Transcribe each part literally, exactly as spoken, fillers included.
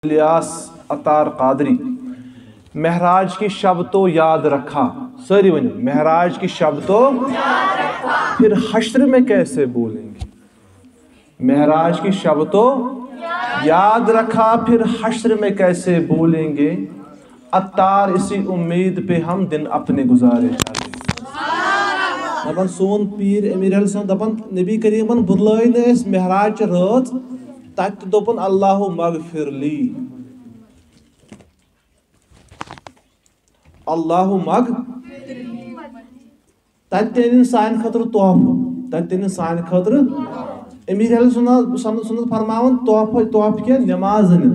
الیاس عطار قادری، معراج کی شب تو یاد رکھا۔ سٲری ؤنِو، معراج کی شب تو پھر حشر میں کیسے بھولیں گے۔ معراج کی شب تو یاد رکھا، پھر حشر میں کیسے بھولیں گے۔ عطار، اسی امید پہ ہم دن اپنے گزارے جاتے۔ دپان سون پیٖر امیر علیہ السلام دپان، نبی کریمن بُلٲے نہٕ أسۍ معراج چہِ رٲژ، تتہِ تہِ دوٚپُن، اللہ مغفر لی، اللہ مغ۔ تتہِ تہِ أنِن سانہِ خٲطرٕ تحفہٕ، تتہِ تہِ أنِن سانہِ خٲطرٕ۔ امیر علیہ سُنت، سُنت، سُنت فرماوان، تحفہٕ، تحفہٕ کیٛاہ؟ نماز أنِن۔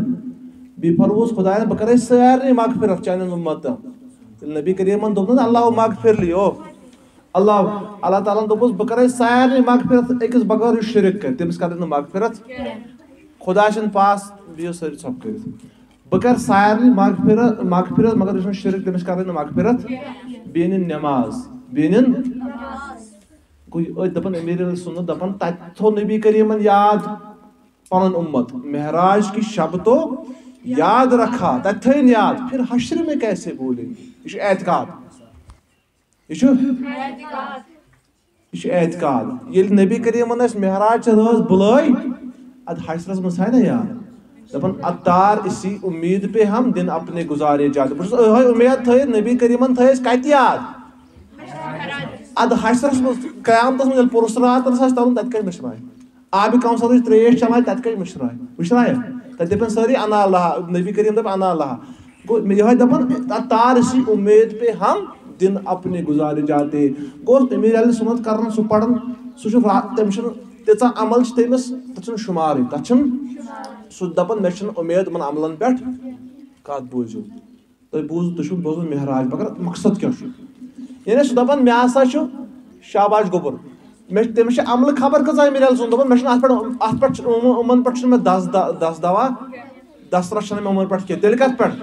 بیٚیہِ فرمووُس خدایَن، بہٕ کرے سارنٕے مغفرت چانٮ۪ن اُمتن۔ ییٚلہِ نبی کریمن دوٚپ نہ، اللہ مغفر لی، او اللہ، اللہ تعالیٰ ہن دوٚپُس، بہٕ کرے سارنٕے مغفرت، أکِس بغٲر یُس شرک کرِ، تٔمِس کرے نہٕ مغفرت۔ خدا چھُنہٕ پاس، بِہِو سٲری ژھۄپہٕ کٔرِتھ۔ بہٕ کرٕ سارنٕے مغفرت، مغفرت، مگر یُس نہٕ شرک، تٔمِس کرے نہٕ مغفرت۔ بیٚیہِ نِن نماز، بیٚیہِ نِن۔ گوٚو یہِ أتھۍ دپان امیر علیہ سُنت دپان، تتہِ تھوٚو نبی کریمن یاد پنُن اُمت، معراج کی شب تو یاد رکھا، تتہِ تھٲیِن یاد، پھر حشر میں کیسے بھولیں گے۔ یہِ چھُ اعتقاد، یہِ چھُ، یہِ چھُ اعتقاد۔ ییٚلہِ نبی کریمن أسۍ معراج چہِ رٲژ بُلٲے، ادٕ حشرس منٛز تھایہِ نا یاد۔ دپان، عطار، اسی امید پہ ہم دن اپنے گزارے جاتے۔ بہٕ چھُس أہے امید تھٲیِتھ، نبی کریمن تھٲے أسۍ کتہِ یاد؟ ادٕ حشرس منٛز، قیامتس منٛز ییٚلہِ پُرصراتس آسہِ ترُن، تتہِ کتہِ مٔشراے؟ آبِ کوثرٕچ ترٛیش چلاے، تتہِ کتہِ مٔشراے؟ مٔشرایکھ؟ تتہِ دپن سٲری، انا لہا، نبی کریم دپہِ، انا لہا۔ گوٚو، مےٚ یِہوٚے دپان، عطار، اسی امید پہ ہم دن اپنے گزارے جاتے۔ گوٚو، امیر علیہ سُنت کران، سُہ پران، سُہ چھُ را-، تٔمِس چھُنہٕ تیٖژاہ عمل چھِ تٔمِس، تتھ چھُنہٕ شُمارٕے، تتھ چھُنہٕ۔ سُہ دپان، مےٚ چھُنہٕ امید یِمن عملن پٮ۪ٹھ۔ کتھ بوٗزِو۔ تُہۍ بوٗزِو، تُہۍ چھِو بوزان معراج، مگر مقصد کیٛاہ چھُ؟ یعنی سُہ دَپان، مےٚ ہسا چھُ شاباش گوٚبُر، مےٚ، تٔمِس چھِ عملہٕ خبر کۭژاہ، مےٚ ییٚلہِ سُہ دَپان، مےٚ چھُنہٕ اَتھ پٮ۪ٹھ، اَتھ پٮ۪ٹھ چھُنہٕ یِمَن، یِمَن پٮ۪ٹھ چھُنہٕ مےٚ دَس دَ-، دَس دَوا، دَس رَس چھَنہٕ مےٚ یِمَن پٮ۪ٹھ کینٛہہ۔ تیٚلہِ کَتھ پٮ۪ٹھ؟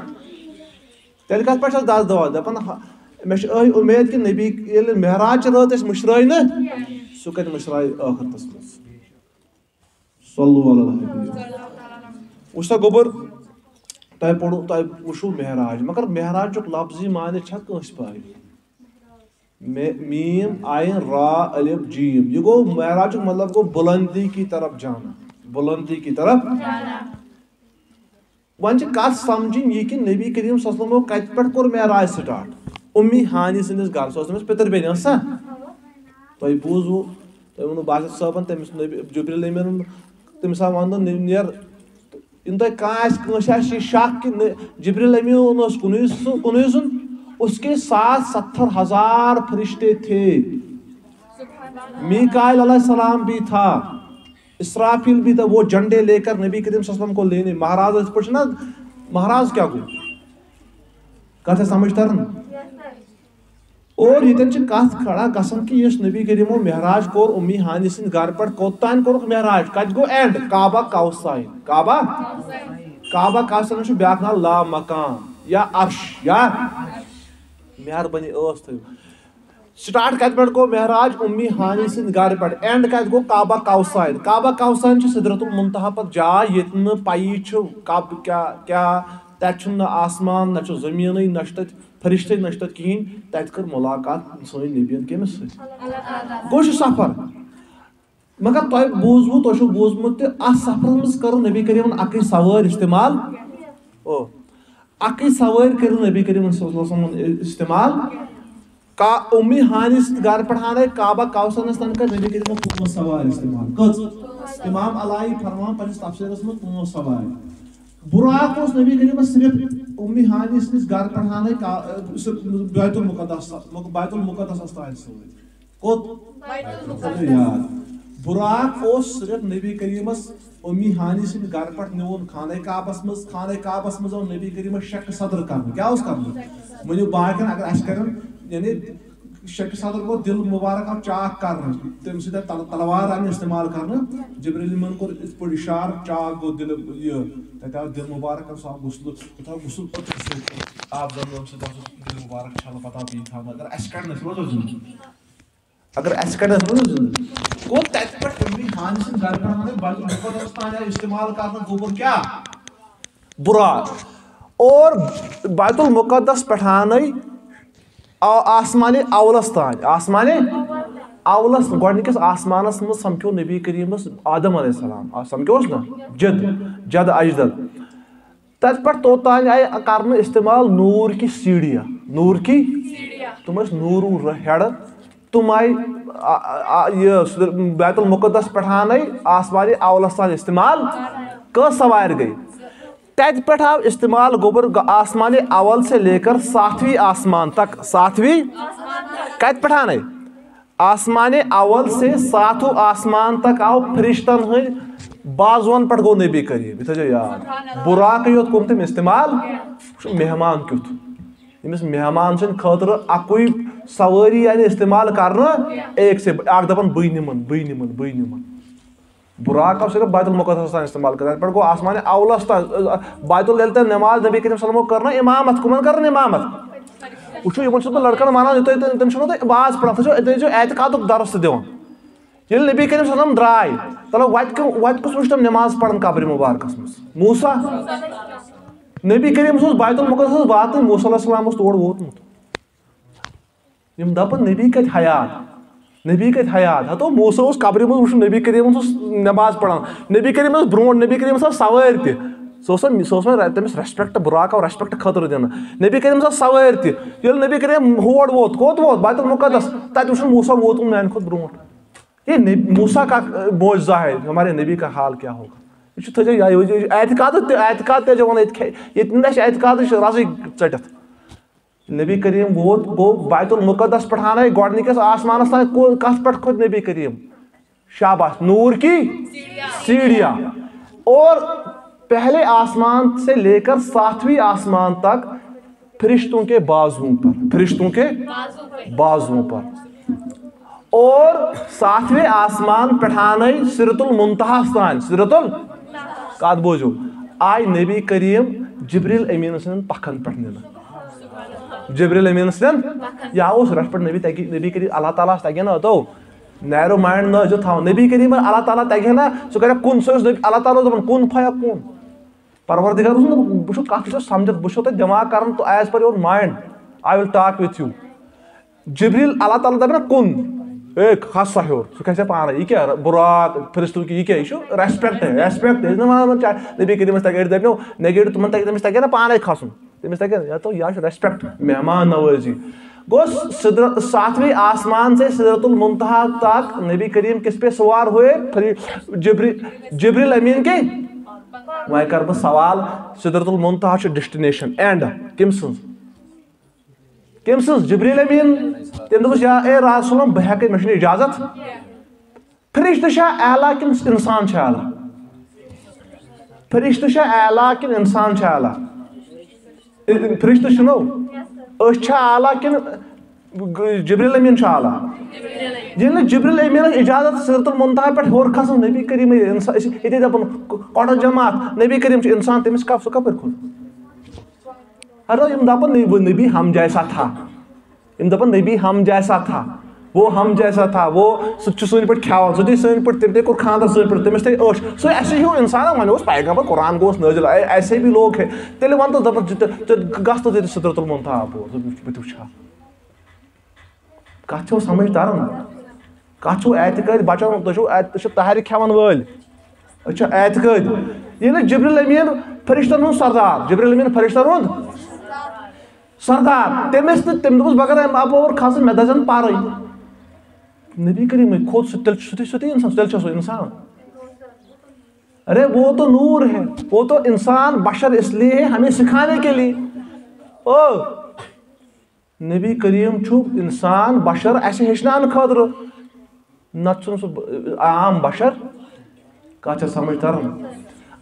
تیٚلہِ کَتھ پٮ۪ٹھ چھَس دَس دَوا؟ دَپان، ہا، مےٚ چھِ أہۍ اُمید کہِ نبی ییٚلہِ معراج چہِ رٲژ اَسہِ مٔشرٲے نہٕ، سُہ کَتہِ مٔشرایہِ ٲخرتَس منٛز۔ صلوا علی الحبیب۔ وٕچھ سا گوٚبُر، تۄہہِ پوٚرُو، تۄہہِ وٕچھُو معراج، مگر معراجُک لفظی معنی چھا کٲنٛسہِ پاے؟ مے-، میٖم، عین، را، الف، جیم۔ یہِ گوٚو معراجُک مطلب گوٚو بلندی کی طرف جانا، بلندی کی طرف۔ وۄنۍ چھِ کتھ سمجھِنۍ یہِ کہِ نبی کریم صلی اللہ علیہ وسلمو کتہِ پٮ۪ٹھ کوٚر معراج سٹارٹ؟ اُمی ہانی سٕنٛدِس گرٕ، سۄ ٲس تٔمِس پِتٕر بیٚنہِ، ٲس سا؟ تۄہہِ بوٗزوُ، تۄہہِ ووٚنوُ باسط صٲبن، تٔمِس نبی جبریل امیٖنن، تٔمِس آو وننہٕ، نیر، یِنہٕ تۄہہِ کانٛہہ آسہِ، کٲنٛسہِ آسہِ یہِ شک کہِ نہ، جبریل امین اوس کُنُے سُہ، کُنُے زوٚن، اس کے ساتھ ستر ہزار فرشتے تھے۔ میکائیل علیہ السلام بھی تھا، اسرافیل بھی تھا، وہ جھنڈے لے کر نبی کریم صلی اللہ علیہ وسلم کو لینے۔ مہراز یِتھ پٲٹھۍ چھُنہ، مہراز کیٛاہ گوٚو؟ کتھ چھا سمجھ تران؟ اور ییٚتٮ۪ن چھِ کتھ کھڑا گژھان کہِ یُس نبی کریمو معراج کوٚر اُمی ہانی سٕنٛدِ گرٕ پٮ۪ٹھ، کوٚت تام کوٚرُکھ معراج؟ کتہِ گوٚو اینڈ؟ کعبہ کوثین۔ کعبہ، کعبہ کوثین چھُ بیٛاکھ ناو لا مقام یا عرش یا مہربٲنی ٲس تھٲوِو۔ سٹارٹ کتہِ پٮ۪ٹھ گوٚو معراج؟ اُمی ہانی سٕنٛدِ گرٕ پٮ۪ٹھ۔ اینڈ کتہِ گوٚو؟ کعبہ کوثین۔ کعبہ کوثین چھِ سدرۃ المنتہا پتہٕ جاے ییٚتہِ نہٕ پیی چھُ کب کیٛاہ، کیٛاہ تتہِ چھُنہٕ نہ آسمان، نہ چھُ زٔمیٖنٕے، نہ چھُ تتہِ فرشتہٕ، نہ چھُ تتہِ کِہیٖنۍ، تتہِ کٔر مُلاقات سٲنۍ نبیَن کٔمِس سۭتۍ؟ گوٚو چھُ سفر۔ مگر تۄہہِ بوٗزوُ، تۄہہِ چھُو بوٗزمُت تہِ، اتھ سفرس منٛز کٔر نبی کریمن اکٕے سوٲرۍ استعمال۔ او، اکٕے سوٲرۍ کٔر نبی کریمن صلی اللہ علیہ وسلمن استعمال۔ کا-، اُمی ہانی سٕنٛدِ گرٕ پٮ۪ٹھ اَنے کعبہ کوثرس تام کٔر نبی کریمن پانٛژھ سوارِ استعمال۔ کٔژ؟ امام علائی فرماوان پننِس تفسیرس منٛز پانٛژھ سوارِ۔ براق اوس نبی کریمس صرف اُمی ہانی سٕنٛدِس گرٕ پٮ۪ٹھ اَنے کا-، سُہ بیت المقدس، بیت المقدس تام سۭتۍ۔ کوٚت؟ یاد۔ براق اوس صرف نبی کریمس اُمی ہانی سٕنٛدِ گرٕ پٮ۪ٹھ نیوٗن خانہ کعبس منٛز۔ خانہ کعبس منٛز آو نبی کریمس شق صدر کرنہٕ۔ کیٛاہ اوس کرنہٕ؟ ؤنِو باقین، اگر اَسہِ کرن، یعنی شق صدر گوٚو دل مبارک آو چاک کرنہٕ، تَمہِ سۭتۍ آو تل-، تلوار آو استعمال کرنہٕ۔ جبریل امیٖنن کوٚر یِتھ پٲٹھۍ اشارٕ، چاک گوٚو دل، یہِ، تَتہِ آو دل مبارک، سُہ آو غسل، تَتہِ آو غسل پتہٕ سۭتۍ آب زمزم سۭتۍ آو سُہ دل مبارک چھلنہٕ، پتہٕ آو بیٚیہِ تھاونہٕ۔ اگر اَسہِ کڑنہٕ، أسۍ روزو زِندٕ۔ اگر اَسہِ کڑنہٕ، أسۍ روزو زِندٕ۔ گوٚو تَتہِ پٮ۪ٹھ اُمی ہانی سٕنٛدِ گرٕ پٮ۪ٹھ اَنے بیت المقدس تام آو استعمال کرنہٕ، گوٚبُر کیٛاہ؟ براق۔ اور بیت المقدس پٮ۪ٹھانَے آ-، آسمانِ اولس تام، آسمانِ اولس، گۄڈٕنِکِس آسمانس منٛز سمکھیو نبی کریٖمس آدم علیہ السلام، آ، سمکھیوس نا؟ جد، جد اجدد۔ تتہِ پٮ۪ٹھ توٚتام آیہِ کرنہٕ استعمال نور کی سیڑھیاں، نور کی، تِم ٲسۍ نورو ہیٚرٕ، تِم آیہِ، آ، آ، یہِ بیت المقدس پٮ۪ٹھانَے آسمانِ اولس تام استعمال۔ کٔژ سوارِ گٔے؟ تتہِ پٮ۪ٹھ آو استعمال گوٚبُر گ-، آسمانِ اول سے لے کر ساتویں آسمان تک، ساتویں، کتہِ پٮ۪ٹھانَے؟ آسمانِ اول سے ساتویں آسمان تک آو فرشتن ہٕنٛدۍ بازوَن پٮ۪ٹھ گوٚو نبی کریم۔ یہِ تھٲیزیو یاد۔ براقٕے یوت کوٚر تٔمۍ استعمال، وٕچھو مہمان کیُتھ۔ ییٚمِس مہمان سٕنٛدِ خٲطرٕ اَکُے سوٲری یعنی استعمال کرنہٕ، ایک سے، اکھ دَپان، "بٕے نِمَن، بٕے نِمَن، بٕے نِمَن۔" براق آو صرف بیت المقدس تام استعمال کران۔ اَتہِ پٮ۪ٹھ گوٚو آسمانِ اولس تام۔ بیت ال-، ییٚلہِ تۄہہِ نماز نبی کریم صلی اللہ علیہ وسلم کٔر نہ امامت، کٕمن کٔر نمامت؟ وٕچھِو، یِمن چھُس بہٕ لڑکن ونان، یہِ تُہۍ، تِم چھِو نہ تُہۍ نماز پران، تُہۍ چھِو، تُہۍ چھِو اعتقادُک درس تہِ دِوان۔ ییٚلہِ نبی کریم صلی اللہ علیہ وسلم درٛاے، تلو وتہِ کُ-، وتہِ کُس وٕچھ تِم نماز پران قبرِ مبارکس منٛز؟ موسیٰ۔ نبی کریم اوس بیت المقدس واتنٕے، موسیٰ علیہ السلام اوس تور ووتمُت۔ یِم دَپَن، "نبی کَتہِ حیات؟ نبی کَتہِ حیات؟" ہَتو، موسیٰ اوس قبرِ منٛز وٕچھُن، نبی کریٖمَس اوس نماز پَران۔ نبی کریٖمَس برونٛٹھ، نبی کریٖمَس آسہٕ سوٲرۍ تہِ۔ سُہ اوس، سُہ اوس وۄنۍ تٔمِس respect، براق آو respect خٲطرٕ دِنہٕ۔ نبی کریٖمَس آسہٕ سوٲرۍ تہِ۔ ییٚلہِ نبی کریم ہور ووت، کوٚت ووت؟ بیت المقدس۔ تَتہِ وٕچھُن موسیٰ ووتمُت میٛانہِ کھۄتہٕ برونٛٹھ۔ یہ نبی، موسیٰ کا معجزہ ہے، ہمارے نبی کا حال کیا ہوگا؟ یہِ چھُ تھٲیزیو یاد، یہِ چھُ اعتقاد تہِ، اعتقاد تہِ جوان ییٚتہِ کھے-، ییٚتہِ نہٕ اَسہِ اعتقادٕے چھُ رَزٕے ژٔٹِتھ۔ نبی کریم ووت، گوٚو بیت المقدس پٮ۪ٹھ آنے گۄڈٕنِکِس آسمانس تام۔ کو-، کتھ پٮ۪ٹھ کھوٚت نبی کریم؟ شاباش، نور کی سیڑھیاں۔ اور پہلے آسمان سے لے کر ساتویں آسمان تک فرشتوں کے بازوؤں پر، فرشتوں کے بازوؤں پر۔ اور ساتویں آسمان پٮ۪ٹھ آنے سدرۃ المنتہاہس تام، سدرۃ ال-، کتھ بوٗزِو، آے نبی کریم جبریل امین سٕنٛدٮ۪ن پکھن پٮ۪ٹھ نِنہٕ۔ جبریل امین سٕنٛدٮ۪ن، یا اوس رٮ۪تھ پٮ۪ٹھ نبی تگہِ، نبی کریم اللہ تعالیٰ ہس تگہِ نا تو narrow mind نہ ٲسۍزیو تھاوان۔ نبی کریم اللہ تعالیٰ تگہِ ہا نا، سُہ کرِ کُن، سُہ اوس نبی، اللہ تعالیٰ اوس دپان، "کُن فیکون۔" پروردگار اوس دپان، "بہٕ چھُس کتھ وٕچھان سمجھتھ، بہٕ چھُسو تۄہہِ دٮ۪ماغ کران تو as per your mind, I will talk with you." جبریل، اللہ تعالیٰ دپہِ نا، "کُن، اے، کھس سا ہیوٚر۔" سُہ کھسہِ ہا پانے۔ یہِ کیٛاہ ر-، براق، فرشتو کی، یہِ کیٛاہ؟ یہِ چھُ respect ہے، respect۔ یہِ چھُنہٕ ونان، وۄنۍ چاہے نبی کریمس تگہِ، أڑۍ دپہِ نو، negative، تِمن تگہِ، تٔمِس تگہِ ہا نا پانے کھسُن۔ تٔمِس تگہِ ہا، یا تو، یا چھُ respect، مہمان نوٲزی۔ گوٚو سدر-، ساتویں آسمان سے سدرۃ المنتہا تک نبی کریم کس پہ سوار ہوئے؟ پھر جبری-، جبریل امین کے۔ وۄنۍ کرٕ بہٕ سوال، سدرۃ المنتہا چھُ destination، end کٔمۍ سٕنٛز؟ کٔمۍ سٕنٛز؟ جبریل امین۔ تٔمۍ دوٚپُس، "یا اے رسول اللہ، بہٕ ہٮ۪کہٕ، مےٚ چھُنہٕ اجازت۔" فرشتہٕ چھا اعلیٰ کِنہٕ انسان چھا اعلیٰ؟ فرشتہٕ چھا اعلیٰ کِنہٕ انسان چھا اعلیٰ؟ فرشتہٕ چھِنو؟ أسۍ چھا اعلیٰ کِنہٕ جبریل امین چھُ اعلیٰ؟ ییٚلہِ نہٕ جبریل امینس اجازت سدرۃ المنتہا پٮ۪ٹھ ہیوٚر کھسُن، نبی کریم، یہِ انسان، أسۍ ییٚتے دپان، کۄ-، کۄڈر جماعت، نبی کریم چھُ انسان، تٔمِس کپ-، سُہ کپٲرۍ کھوٚت؟ ہر یِم دپان، نبی، نبی ہم جیسا تھا۔ یِم دپان، نبی ہم جیسا تھا، وہ ہم جیسا تھا، وہ، سُہ تہِ چھُ سٲنۍ پٲٹھۍ کھٮ۪وان، سُہ تہِ چھُ سٲنۍ پٲٹھۍ، تٔمۍ تہِ کوٚر خانٛدر سٲنۍ پٲٹھۍ، تٔمِس تہِ اوٚش۔ سُہ اَسہِ ہیوٗ اِنسان، وۄنۍ اوس پیغمبر، قرآن گوٚوُس نٲزِل، اے-، ایسے بھی لوگ ہے۔ تیٚلہِ وَن تہٕ دَپان، ژٕ تہِ، ژٕ گژھ تہٕ ژٕ تہِ سدرۃ المنتہا پوٗر، ژٕ وٕچھ، بہٕ تہِ وٕچھِ ہا۔ کَتھ چھو سمجھ تران؟ کَتھ چھو اعتقٲدۍ بچاوان؟ تُہۍ چھِو اعت-، تُہۍ چھِو تحریٖک کھٮ۪وان وٲلۍ۔ أسۍ چھِ اعتقٲدۍ۔ ییٚلہِ جبریل امین فرشتن ہُنٛد سردار، جبریل امین فرشتن ہُنٛد سردار، تٔمِس تہٕ تٔمۍ دوٚپُس، "بہٕ کرٕ اَمہِ اَپور کھسُن، مےٚ دَزن پَرٕے۔" نبی کریٖمٕے کھوٚت سُہ، تیٚلہِ چھُ سُہ تہِ، سُہ تہِ اِنسان، سُہ تیٚلہِ چھا سُہ اِنسان؟ ارے وہ تو نور ہے، وہ تو انسان بشر اس لیے ہے ہمیں سکھانے کے لیے۔ او، نبی کریم چھُ انسان بشر اَسہِ ہیٚچھناونہٕ خٲطرٕ۔ نتہٕ چھُنہٕ سُہ ب-، عام بشر۔ کتھ چھا سمجھ تران؟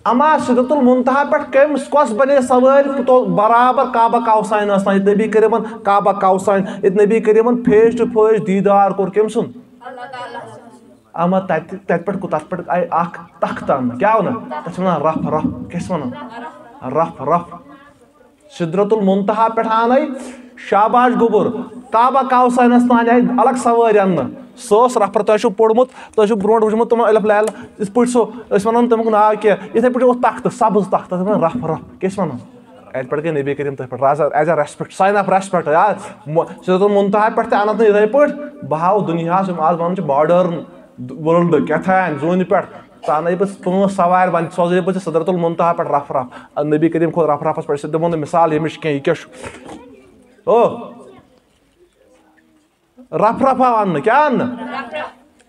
اما سدرۃ المنتہا پٮ۪ٹھ کٔمۍ، کۄس بنے سوٲرۍ تو برابر کعبہ قوسین ٲس تام، ییٚتہِ نبی کریمن کعبہ قوسین، ییٚتہِ نبی کریمن face to face دیٖدار کوٚر کٔمۍ سُنٛد؟ اما تتہِ، تتہِ پٮ۪ٹھ، تتھ پٮ۪ٹھ آیہِ اکھ تخت اننہٕ۔ کیٛاہ ونان؟ تتھ چھِ ونان رف، رف۔ کیٛاہ چھِ ونان؟ رف، رف۔ سدرۃ المنتہا پٮ۪ٹھ آنے، شاباش گوٚبُر، کعبہ قوسینس تام آیہِ الگ سوٲرۍ اننہٕ۔ سُہ اوس رفرف، تۄہہِ چھُو پوٚرمُت، تۄہہِ چھُو برونٛٹھ وٕچھمُت تِمن الف لیل، یِتھ پٲٹھۍ سُہ، أسۍ وَنان تَمیُک ناو کیٛاہ، یِتھَے پٲٹھۍ اوس تختہٕ، سبٕز تختہٕ، تَتھ وَنان رفرف۔ کیٛاہ چھِ وَنان؟ اَتہِ پٮ۪ٹھ گٔے نبی کریم تٔتھۍ پٮ۪ٹھ راز، as a respect، sign of respect۔ یا مو-، سدرۃ المنتہا پٮ۪ٹھ تہِ اَنَتھ نہٕ یِتھَے پٲٹھۍ، بہٕ ہاوٕ دُنیاہَس، یِم آز وَنان چھِ modern world، کیٛاہ تام زوٗنہِ پٮ۪ٹھ، ژٕ اَنَے بہٕ پانٛژھ سوارِ، وۄنۍ سوزَے بہٕ ژےٚ سدرۃ المنتہا پٮ۪ٹھ رفرف۔ نبی کریم کھوٚت رفرفَس پٮ۪ٹھ، أسۍ دِمو نہٕ مثال ییٚمِچ کینٛہہ، یہِ کیٛاہ چھُ؟ او، رفرف آو اننہٕ، کیٛاہ اننہٕ؟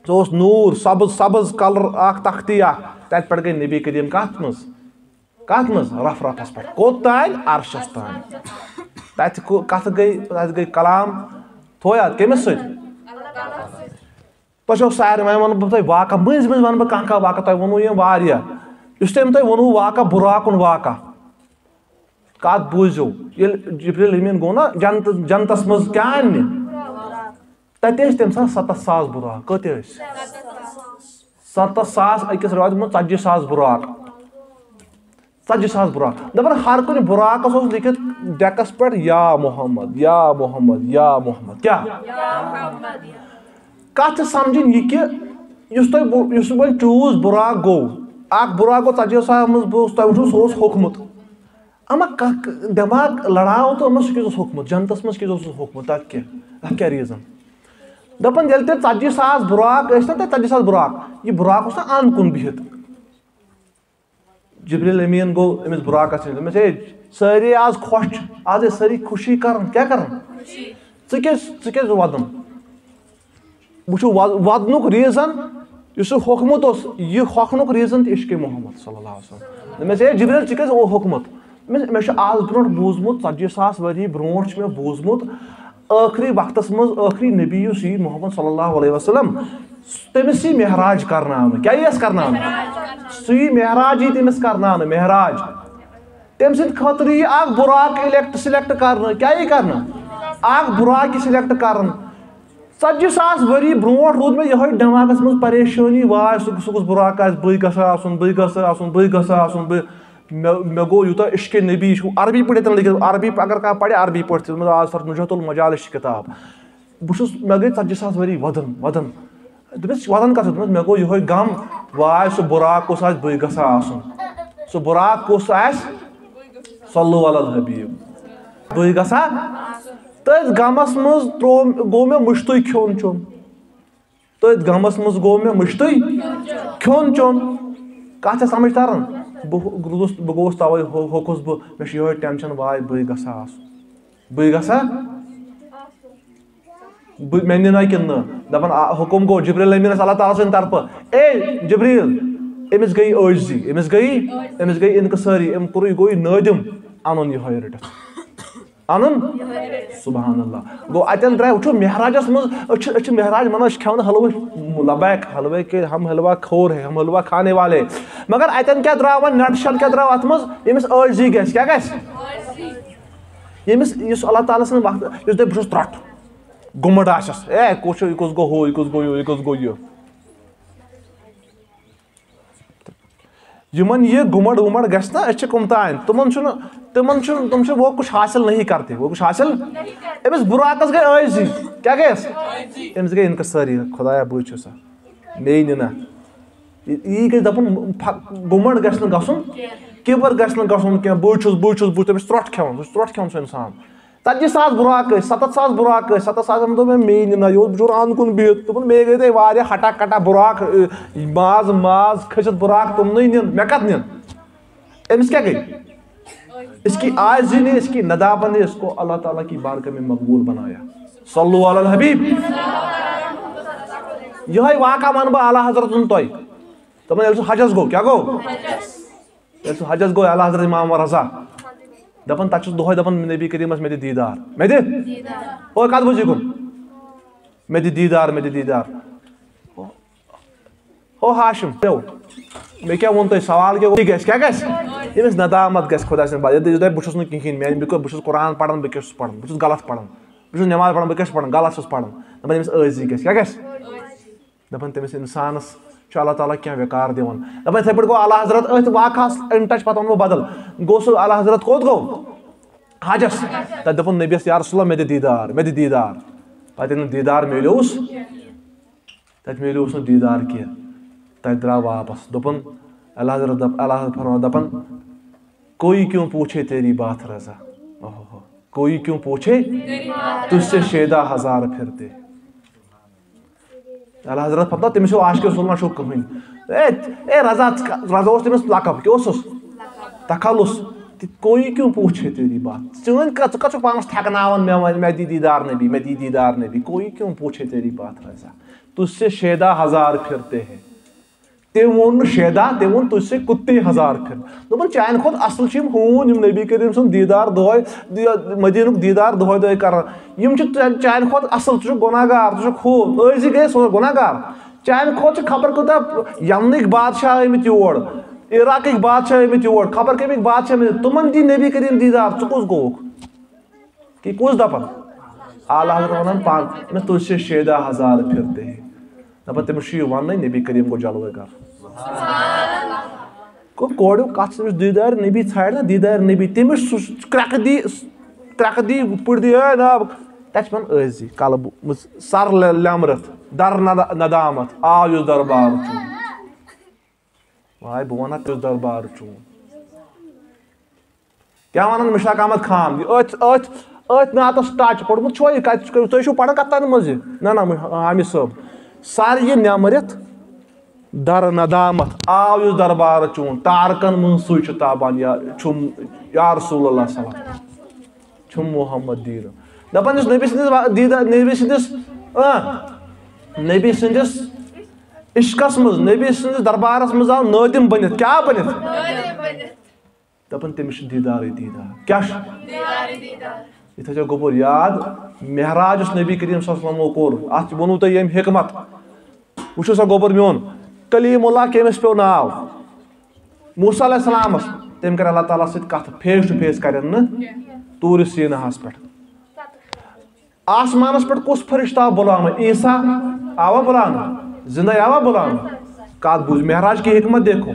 سُہ اوس نوٗر، سبٕز، سبٕز colour اکھ، تختی اکھ۔ تتہِ پٮ۪ٹھ گٔے نبی کریم کتھ منٛز؟ کتھ منٛز؟ رفرفس پٮ۪ٹھ۔ کوٚت تام؟ عرشس تام۔ تتہِ کو-، کتھ گٔے؟ تتہِ گٔے کلام۔ تھویا کٔمِس سۭتۍ؟ تۄہہِ چھو سارنٕے، وۄنۍ ونہٕ بہٕ تۄہہِ واقعہ، مٔنٛزۍ مٔنٛزۍ ونہٕ بہٕ کانٛہہ کانٛہہ واقعہ، تۄہہِ ووٚنوُ یِم واریاہ۔ یُس تٔمۍ تۄہہِ ووٚنوُ واقعہ، بُراکُن واقعہ، کتھ بوٗزِو، ییٚلہِ جبریل امیٖن گوٚو نا جنت-، جنتس منٛز کیٛاہ اننہِ؟ تتہِ ٲسۍ تٔمۍ ساتہٕ ستتھ ساس بُراک۔ کۭتیاہ ٲسۍ؟ ستتھ ساس، أکِس رِوایتس منٛز ژتجی ساس بُراک۔ ژتجی ساس بُراک۔ دپان ہر کُنہِ بُراکس اوس لیکھِتھ ڈیکس پٮ۪ٹھ، "یا محمد، یا محمد، یا محمد۔" کیٛاہ؟ کتھ چھِ سمجھِنۍ یہِ کہِ یُس تۄہہِ بُ-، یُس وۄنۍ چوٗز بُراک گوٚو، اکھ بُراک گوٚو ژتجی ساس منٛز، بہٕ اوسُس تۄہہِ وٕچھُن، سُہ اوس ہوٚکھمُت۔ اما کانٛہہ دٮ۪ماغ لڑاو تہٕ اما سُہ کیٛازِ اوس ہوٚکھمُت؟ جنتس منٛز کیٛازِ اوس سُہ ہوٚکھمُت؟ تتھ کیٛاہ؟ تتھ کیٛاہ reason؟ دپان ییٚلہِ تہِ ژتجی ساس بُراک ٲسۍ نا، تتہِ ژتجی ساس بُراک، یہِ بُراک اوس نا اند کُن بِہِتھ۔ جبریل امین گوٚو أمِس بُراکس نِش، دوٚپمس، "ہے، سٲری آز خۄش چھِ، آز ٲسۍ سٲری خوشی کران، کیٛاہ کران؟ ژٕ کیٛازِ، ژٕ کیٛازِ وۄدُن؟" وٕچھِو، وَ-، وَدنُک reason، یُس سُہ ہوٚکھمُت اوس، یہِ ہوٚکھنُک reason تہِ عشقِ محمد صلی اللہ علیہ وسلم۔ دوٚپمَس، "ہے جبریل، ژٕ کیٛازِ اوٚو ہوٚکھمُت؟" دوٚپمَس، "مےٚ چھُ آز برونٛٹھ بوٗزمُت، ژتجی ساس ؤری برونٛٹھ چھُ مےٚ بوٗزمُت، ٲخری وقتَس منٛز ٲخری نبی یُس یی محمد صلی اللہ علیہ وسلم، تٔمِس یی معراج کرناونہٕ۔" کیٛاہ یِیَس کرناونہٕ؟ سُہ یی معراج، یی تٔمِس کرناونہٕ، معراج۔ تٔمۍ سٕنٛدِ خٲطرٕ یی اکھ بُراک elect، select کرنہٕ۔ کیٛاہ یی کرنہٕ؟ اکھ بُراک یی select کرنہٕ۔ ژتجی ساس ؤری برونٛٹھ روٗد مےٚ یِہوٚے دٮ۪ماغس منٛز پریشٲنی، واے، سُہ، سُہ کُس بُراک آسہِ، بٕے گژھٕ آسُن، بٕے گژھٕ آسُن، بٕے گژھٕ آسُن، بہٕ، مےٚ، مےٚ گوٚو یوٗتاہ عشقِ نبی چھُ، عربی پٲٹھۍ ییٚتٮ۪ن لیکھِتھ، عربی اگر کانٛہہ پرِ، عربی پٲٹھۍ تہِ، مطلب، آز سر نُجحت المجالس چھِ کِتاب۔ بہٕ چھُس، مےٚ گٔے ژتجی ساس ؤری وَدُن، وَدُن۔ دوٚپمَس، "وَدُن کَتھ چھُ؟" دوٚپمَس، "مےٚ گوٚو یِہوٚے غم، واے، سُہ بُراک کُس آسہِ، بٕے گژھٕ آسُن۔ سُہ بُراک کُس آسہِ؟" صلو علی الحبیب۔ بٕے گژھٕ۔ تٔتھۍ غمَس منٛز ترٛوو، گوٚو مےٚ مُشتٕے کھیوٚن چیوٚن۔ تٔتھۍ غمَس منٛز گوٚو مےٚ مُشتٕے کھیوٚن چیوٚن۔ کَتھ چھےٚ سَمٕجھ تَران؟ بہٕ روٗدُس، بہٕ گوٚوُس تَوَے ہو-، ہوٚکھُس بہٕ، مےٚ چھُ یِہوٚے tension، واے، بٕے گژھٕ آسُن۔ بٕے گژھٕ۔ بہٕ، مےٚ نِنا کِنہٕ نہٕ؟ دَپان، آ، حُکُم گوٚو جبریل امیٖنَس اللہ تعالیٰ سٕنٛدِ طرفہٕ، "اے جبریل"، أمِس گٔے عٲجزی، أمِس گٔے، أمِس گٔے انکسٲری، أمۍ کوٚرُے، یہِ گوٚو یہِ نٲدِم، اَنُن یِہوٚے رٔٹِتھ۔ اَنُن؟ سبحان اللہ۔ گوٚو اَتٮ۪ن درٛاے، وٕچھو معراجَس منٛز، أسۍ چھِ، أسۍ چھِ معراج مَنان، أسۍ چھِ کھٮ۪وان حلوٕ، لبیک، حلوے کے ہم حلوہ کھور ہے، ہم حلوہ کھانے والے۔ مگر اَتٮ۪ن کیٛاہ درٛاو وۄنۍ، nutshell کیٛاہ درٛاو اَتھ منٛز؟ ییٚمِس عٲجزی گژھِ، کیٛاہ گژھِ؟ ییٚمِس، یُس اللہ تعالیٰ سٕنٛدِ وقتہٕ، یُس دَپہِ، "بہٕ چھُس ترٛٹھ"، گُمنڈ آسٮ۪س، "اے، کُس چھُ، یہِ کُس گوٚو ہُہ، یہِ کُس گوٚو یہِ، یہِ کُس گوٚو یہِ؟" یِمن یہِ گُمنڈ وُمنڈ گژھِ نا، أسۍ چھِ کُم تام، تِمن چھُنہٕ، تِمن چھُنہٕ، تِم چھِ وہ کچھ حاصل نہیں کرتے، وہ کچھ حاصل۔ أمِس بُراکس گٔے عٲجزی، کیٛاہ گٔیس؟ أمِس گٔے انکسٲری، "خدایا، بٕے چھُسا، مے نِنا۔" یہِ، یی گژھِ دَپُن، پھَ-، گُمنڈ گژھِ نہٕ گژھُن، کِبر گژھِ نہٕ گژھُن کینٛہہ، "بٕے چھُس، بٕے چھُس، بٕے چھُس"، تٔمِس چھُ ترٛٹھ کھٮ۪وان، سُہ چھُ ترٛٹھ کھٮ۪وان سُہ انسان۔ ژتجی ساس بُراک ٲسۍ، ستتھ ساس بُراک ٲسۍ، ستتھ ساس دوٚپ مےٚ، مے نِنا، یہِ اوس بِچور اَنٛد کُن بِہِتھ، دوٚپُن، مے گٔے تۄہہِ واریاہ ہٹا کٹا بُراک، اے، ماز، ماز کھٔسِتھ بُراک، تِمنٕے نِن، مےٚ کَتھ نِن؟ أمِس کیٛاہ گٔے؟ اس کی عاجزی نے، اس کی ندامت نے اس کو اللہ تعالیٰ کی بارگاہ میں مقبول بنایا۔ صلو علی الحبیب۔ یِہوٚے واقعہ وَنہٕ بہٕ اعلیٰ حضرتُن تۄہہِ۔ دَپان، ییٚلہِ سُہ حجس گوٚو، کیٛاہ گوٚو؟ ییٚلہِ سُہ حجس گوٚو، اعلیٰ حضرت امام رضا دَپان، تَتہِ چھُس دۄہَے دَپان، "نبی کریٖمَس، مےٚ دِ دیٖدار، مےٚ دِ۔" او، کَتھ بوٗزِو کُن؟ "مےٚ دِ دیٖدار، مےٚ دِ دیٖدار۔" او ہاشم، مےٚ کیٛاہ ووٚن تۄہہِ؟ سوال کیٛاہ گوٚو؟ یہِ گژھِ، کیٛاہ گژھِ؟ ییٚمِس ندامت گژھِ خۄدا سٕنٛدِ پتہٕ۔ ییٚلہِ تُہۍ، بہٕ چھُس نہٕ کِہیٖنۍ، میٛانہِ، بہٕ بہٕ چھُس قرآن پَران، بہٕ کیٛاہ چھُس پَران؟ بہٕ چھُس غلط پَران۔ بہٕ چھُس نٮ۪ماز پَران، بہٕ کیٛاہ چھُس پَران؟ غلط چھُس پَران۔ دَپان، ییٚمِس عٲجزی گژھِ، کیٛاہ گژھِ؟ دَپان، تٔمِس اِنسانَس چھُ اللہ تعالیٰ کینٛہہ وقار دِوان۔ دَپان، یِتھَے پٲٹھۍ گوٚو اعلیٰ حضرت أتھۍ واقعس in touch، پَتہٕ وَنہٕ بہٕ بدل۔ گوٚو سُہ اعلیٰ حضرت کوٚت گوٚو؟ حجس۔ تَتہِ دوٚپُن نبیَس، "یا رسول اللہ، مےٚ دِ دیٖدار، مےٚ دِ دیٖدار۔" پَتہٕ ییٚلہِ نہٕ دیٖدار میلیوس، تَتہِ میلیوس نہٕ دیٖدار کینٛہہ۔ تَتہِ درٛاو واپس۔ دوٚپُن، اللہ حضرت دپ-، اللہ حضرت فرماوان، دَپان، "کوئی کیوں پوچھے تیری بات رضا۔" اوہو، "کوئی کیوں پوچھے، تجھ سے شیدا ہزار پھرتے۔" اللہ حضرت فرماوان، تٔمِس چھُ عاشق رسول اللہ چھُ کٕہٕنۍ۔ اے، اے رضا، ژٕ کا-، رضا اوس تٔمِس لقب، کیٛاہ اوسُس؟ تخلص۔ تہِ کوئی کیوں پوچھے تیری بات؟ چٲنۍ کَتھ، ژٕ کَتھ چھُکھ پانَس تھٮ۪کناوان مےٚ وَنہِ، مےٚ دی دیٖدار نبی، مےٚ دی دیٖدار نبی؟ کوئی کیوں پوچھے تیری بات رضا؟ تجھ سے شیدا ہزار پھرتے ہیں۔ تٔمۍ ووٚن نہٕ شیدا، تٔمۍ ووٚن تجھ سے کتے ہزار پھر۔ دوٚپُن، چانہِ کھۄتہٕ اَصٕل چھِ یِم ہوٗنۍ، یِم نبی کریم سُنٛد دیٖدار دۄہَے، دی-، مدیٖنُک دیٖدار دۄہَے دۄہَے کران۔ یِم چھِ چا-، چانہِ کھۄتہٕ اَصٕل، ژٕ چھُکھ گۄناہ گار، ژٕ چھُکھ ہُہ، أزی گٔے سون گۄناہ گار۔ چانہِ کھۄتہٕ چھِ خبر کوٗتاہ یمنٕکۍ بادشاہ آمٕتۍ یور، عراقٕکۍ بادشاہ آمٕتۍ یور، خبر کَمِکۍ بادشاہ آمٕتۍ، تِمَن دی نبی کریم دیٖدار، ژٕ کُس گوٚوُکھ؟ کہ کُس دپان؟ اعلیٰ حضرت ونان پان، مےٚ تُج سے شیدا ہزار پھرتے ہیں۔ دپان تٔمِس چھُ یہِ وننٕے نبی کریم گوٚو جلوے گر۔ گوٚو کورِ کتھ، تٔمِس دیٖدار نبی ژھانڈ نا، دیٖدار نبی، تٔمِس سُہ کرٛٮ۪کہٕ دی، کرٛٮ۪کہٕ دی، پُٹھ دی، اے نا، تتہِ چھِ ونان أزی کلہٕ بہٕ، سر لے-، لیمرتھ، در ندا-، ندامت، آو یُس دربار چھُ۔ واے، بہٕ وَنہٕ ہا، کُس دربار چھُ چون؟ کیٛاہ وَنان مشتاق احمد خان؟ یہِ أتھۍ، أتھۍ، أتھۍ نعتَس touch پوٚرمُت چھُوا؟ یہِ کَتہِ چھُ؟ تُہۍ چھِو پَران کَتھ تَتھ منٛز یہِ؟ نہ، نہ، مُش-، حامد صٲب۔ سَر یہِ نٮ۪مرِتھ، در ندامت، آو یُس دربار چون، تارکَن منٛز سُے چھُ تابان، یا چھُم، یا رسول اللہ صلی اللہ علیہ وسلم۔ چھُم محمد دیٖن۔ دَپان یُس نبی سٕنٛدِس وا-، دیٖدار، نبی سٕنٛدِس، آ، نبی سٕنٛدِس عشقس منٛز، نبی سٕنٛدِس دربارس منٛز آو نٲدِم بٔنِتھ۔ کیٛاہ بٔنِتھ؟ دَپان تٔمِس چھُ دیٖدارٕے دیٖدار۔ کیٛاہ چھُ؟ یہِ تھٲیزیو گوٚبُر یاد، معراج یُس نبی کریم صلی اللہ علیہ وسلمو کوٚر، اَتھ تہِ ووٚنوُ تۄہہِ ییٚمہِ حکمت۔ وٕچھِو سا گوٚبُر میون، کلیم اللہ کٔمِس پیوٚو ناو؟ موسیٰ علیہ السلامس۔ تٔمۍ کٔر اللہ تعالیٰ سۭتۍ کتھ، face to face کرن نہٕ طورِ سیٖناہس پٮ۪ٹھ۔ آسمانس پٮ۪ٹھ کُس فرشتہٕ آو بُلاونہٕ؟ عیسیٰ آوا بُلاونہٕ؟ زندے آوا بُلاونہٕ؟ کتھ بوٗز، معراج کی حکمت دیکھو۔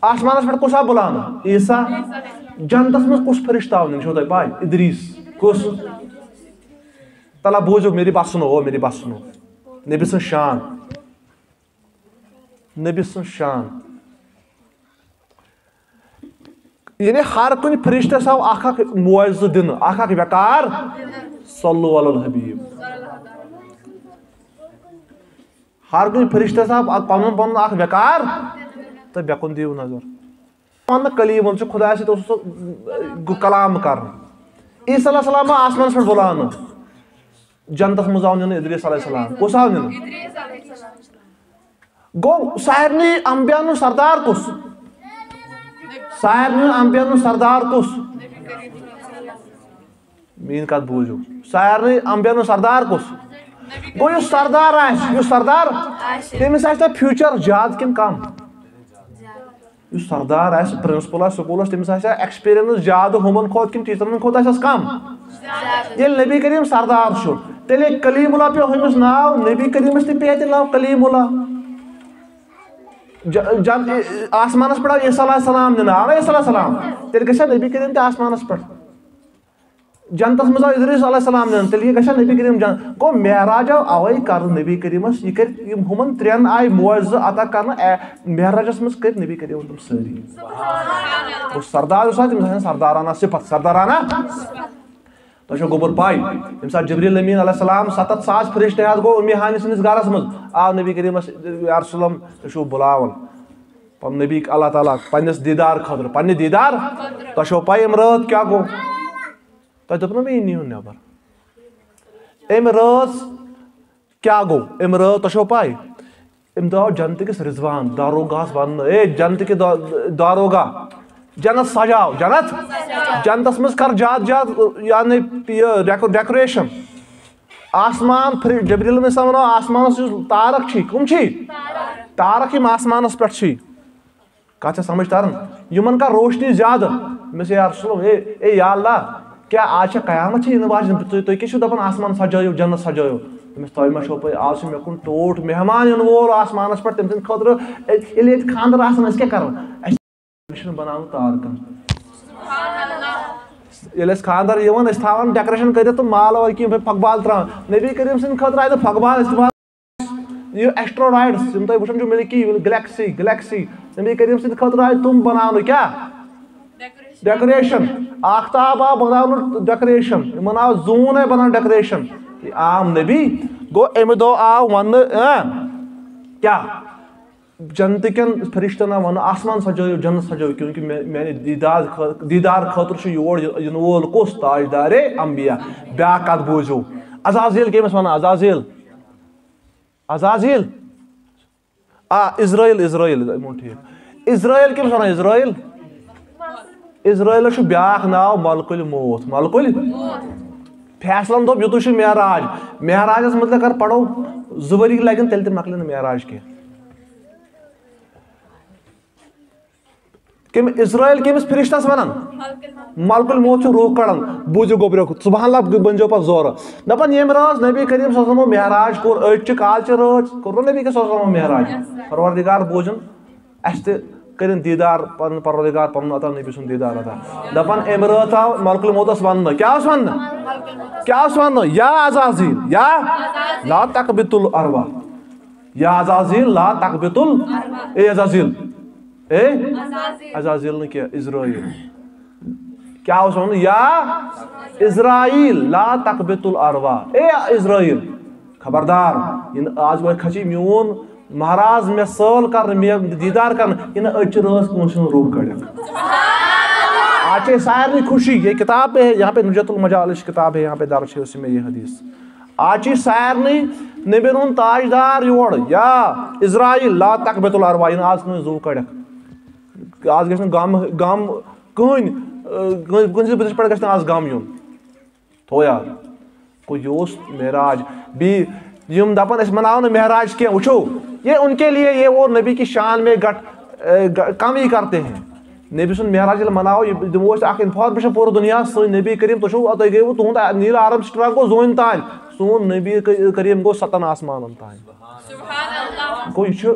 آسمانس پٮ۪ٹھ کُس آو بُلاونہٕ؟ عیسیٰ۔ جنتس منٛز کُس فرشتہٕ آو نِنہٕ؟ چھو تۄہہِ پاے؟ ادریس۔ کُس؟ تلا بوٗزِو، میری بات سنو، او میری بات سنو۔ نبی سٕنٛز شان۔ نبی سٕنٛز شان۔ یعنی ہر کُنہِ فرشتس آو اکھ اکھ معجزٕ دِنہٕ، اکھ اکھ وقار۔ صلو علی الحبیب۔ ہر کُنہِ فرشتس آو اکھ پنُن پنُن اکھ وقار۔ تہٕ مےٚ کُن دِیِو نظر۔ وننہٕ کلیٖمن چھُ خدایس سۭتۍ اوسُس سُہ، ٲں، کلام کران۔ عیسیٰ علیہ السلام آو آسمانس پٮ۪ٹھ بُلاونہٕ۔ جنتس منٛز آو نِنہٕ ادریس علیہ السلام۔ کُس آو نِنہٕ؟ گوٚو سارنٕے انبیاہن ہُنٛد سردار کُس؟ سارنٕے انبیاہن ہُنٛد سردار کُس؟ میٲنۍ کتھ بوٗزِو، سارنٕے انبیاہن ہُنٛد سردار کُس؟ گوٚو یُس سردار آسہِ، یُس سردار، تٔمِس آسہِ نا future زیادٕ کِنہٕ کم؟ یُس سردار آسہِ، principal آسہِ سکوٗلس، تٔمِس آسہِ experience زیادٕ ہُمن کھۄتہٕ کِنہٕ teacherن کھۄتہٕ آسٮ۪س کم؟ ییٚلہِ نبی کریم سردار چھُ، تیٚلہِ کلیم اللہ پیوٚو ہُمِس ناو، نبی کریمس تہِ پیٚیہِ تیٚلہِ ناو کلیم اللہ۔ ج-، جن-، آسمانس پٮ۪ٹھ آو عیسیٰ علیہ السلام نِنہٕ، آو عیسیٰ علیہ السلام، تیٚلہِ گژھِ ہا نبی کریم تہِ آسمانس پٮ۪ٹھ۔ جنتس منٛز آو ادریس علیہ السلام نِنہٕ، تیٚلہِ یہِ گژھِ ہا نبی کریم جن-، گوٚو معراج آو اوے کرنہٕ نبی کریمس، یہِ کٔرۍ یِم ہُمن ترٛٮ۪ن آیہِ معجزٕ عطا کرنہٕ، اے-، معراجس منٛز کٔرۍ نبی کریم تِم سٲری۔ گوٚو سردار یُس آسہِ، تٔمِس آسن سردارانہ صفت، سردارانہ۔ تۄہہِ چھو گوٚبُر پاے، ییٚمہِ ساتہٕ جبریل امین علیہ السلام ستتھ ساس فرشتہٕ ہٮ۪تھ گوٚو اُمی ہانی سٕنٛدِس گرس منٛز، آو نبی کریمس، یا رسول اللہ، تُہۍ چھِو بُلاوان پنُن نبی اللہ تعالیٰ پننِس دیٖدار خٲطرٕ، پننہِ دیٖدار۔ تۄہہِ چھو پاے امہِ رٲژ کیٛاہ گوٚو؟ تۄہہِ دوٚپ نہ مےٚ یہِ نِیِو نٮ۪بر۔ امہِ رٲژ کیٛاہ گوٚو؟ امہِ رٲژ، تۄہہِ چھو پاے؟ امہِ دۄہ آو جنتہٕ کِس رضوان داروغاہس وننہٕ، "اے جنتہٕ کہِ دا-، داروغا، جنت سجاو، جنت، جنتس منٛز کر زیادٕ زیادٕ، یعنی، یہِ ڈیکو-، decoration۔" آسمان پھر-، جبریل علیہ السلام ونان، آسمانس یُس تارک چھی، کٕم چھی؟ تارک یِم آسمانس پٮ۪ٹھ چھی۔ کتھ چھا سمجھ تران؟ یِمن کر روشنی زیادٕ۔ مےٚ چھِ یا رسول اللہ، اے، اے یا اللہ، کیٛاہ آز چھا قیامت چھِ یِنہٕ واجٮ۪ن؟ تُہۍ، تُہۍ کیٛاہ چھِو دپان آسمان سجٲیِو، جنت سجٲیِو؟ دوٚپمَس، تۄہہِ ما چھو پَے، آز چھُ مےٚ کُن ٹوٹھ مہمان یِنہٕ وول آسمانس پٮ۪ٹھ، تٔمۍ سٕنٛدِ خٲطرٕ، اے، ییٚلہِ ییٚتہِ خانٛدر آسان، أسۍ کیٛاہ کرو؟ اَسہِ چھِنہٕ بناوُن تارکن۔ ییٚلہِ اَسہِ خانٛدر یِوان، أسۍ تھاوان decoration کٔرِتھ تہٕ مال وال کینٛہہ، پھۄکہٕ بال ترٛاوان۔ نبی کریم سٕنٛدِ خٲطرٕ آیہِ نہٕ پھۄکہٕ بال استعمال۔ یہِ ایسٹرائیڈس یِم تۄہہِ وٕچھان چھِو، ملکی وے، گلیکسی، گلیکسی، نبی کریم سٕنٛدِ خٲطرٕ آیہِ تِم بناونہٕ۔ کیٛاہ؟ ڈیکوریشن۔ آختاب آو بناونہٕ ڈیکوریشن، یِمن آو زوٗن آیہِ بناونہٕ ڈیکوریشن۔ یہِ عام نبی گوٚو، اَمہِ دۄہ آو وننہٕ، اۭں، کیٛاہ؟ جنتہٕ کٮ۪ن فرشتن آو وننہٕ، آسمان سجٲیِو، جنت سجٲیِو، کیونکہ مےٚ، میانہِ دیدار خٲ-، دیدار خٲطرٕ چھُ یور یہِ-، یِنہٕ وول کُس؟ تاجدارِ انبیاء۔ بیٛاکھ کتھ بوٗزِو، عزازیل کٔمِس ونان؟ عزازیل، عزازیل۔ آ، عزرائیل، عزرائیل، یِمو ٹھیٖک۔ عزرائیل کٔمِس وَنان؟ عزرائیل۔ عزرائیلَس چھُ بیٛاکھ ناو ملک الموت۔ ملک ال-، فیصلَن دوٚپ، یُتُے چھُ معراج۔ معراجَس مُتعلِق اگر پَرو، زٕ ؤری لَگن، تیٚلہِ تہِ مۄکلہِ نہٕ معراج کینٛہہ۔ کٔمۍ، عزرائیل کٔمِس فرشتس ونان؟ ملک الموت چھُ روح کڑان۔ بوٗزِو گوٚبریو، سبحان اللہ، بٔنۍزیو پتہٕ زورٕ۔ دپان، ییٚمہِ رٲژ نبی کریم صلی اللہ علیہ وسلمو معراج کوٚر، أڑۍ چھِ کالچہِ رٲژ، کوٚرمُت نبی کریم صلی اللہ علیہ وسلمو معراج۔ پروردگار بوٗزِن، اسہِ تہِ کٔرِن دیٖدار پنُن پروردگار، پنُن عطا، نبی سُنٛد دیٖدار عطا۔ دپان، امہِ رٲژ آو ملک الموتس وننہٕ۔ کیٛاہ اوس وننہٕ؟ کیٛاہ اوس وننہٕ؟ یا عزازیل، یا لا تقبض الارواح۔ یا عزازیل لا تقبض ال-، اے عزازیل، اے عزازیل نہٕ کینٛہہ، عزرائیل۔ کیٛاہ اوس وَنُن؟ یا عزرائیل لا تقبض الارواح، اے عزرائیل، خبردار، یِنہٕ آز وۄنۍ کھژی میون مہراز مےٚ سٲل کرنہٕ، مےٚ دیٖدار کرنہٕ، یِنہٕ أڑۍ چھِ رٲژ کٲنٛسہِ ہُنٛد روح کڑٮ۪کھ۔ آز چھِ أسۍ سارنٕے خوشی، یہ کتاب ہے، یہاں پہ نجات المجالس کتاب ہے، یہاں پہ درج ہے اسی میں یہ حدیث۔ آز چھِ سارنٕے نبین ہُنٛد تاجدار یور، یا عزرائیل لا تقبض الارواح، یِنہٕ آز کٲنٛسہِ زُو کڑٮ۪کھ۔ آز گژھِ نہٕ غم، غم کٕہٕنۍ، اہ، کٲنٛسہِ، کٲنٛسہِ بٕتھِس پٮ۪ٹھ گژھِ نہٕ آز غم یُن۔ تھوو یاد۔ گوٚو، یہِ اوس معراج۔ بیٚیہِ یِم دَپان، أسۍ مَناوو نہٕ معراج کینٛہہ، وٕچھو، یہ ان کے لیے، یہ وہ نبی کی شان میں گٹ-، اے، گ-، کم ہی کرتے ہیں۔ نبی سُنٛد معراج ییٚلہِ مَناوو، یہِ دِمو أسۍ اکھ information پوٗرٕ دُنیاہَس، سٲنۍ نبی کریم، تُہۍ چھِو، تۄہہِ گٔیوٕ تُہُنٛد نیٖل آرمسٹرانگ گوٚو زوٗنہِ تانۍ، سون نبی ک-، کریم گوٚو سَتَن آسمانَن تانۍ۔ گوٚو، یہِ چھُ،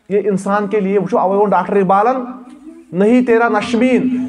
یہ انسان کے لیے، وٕچھو، اوے ووٚن ڈاکٹر اقبالن، نہیں تیرا نشمین،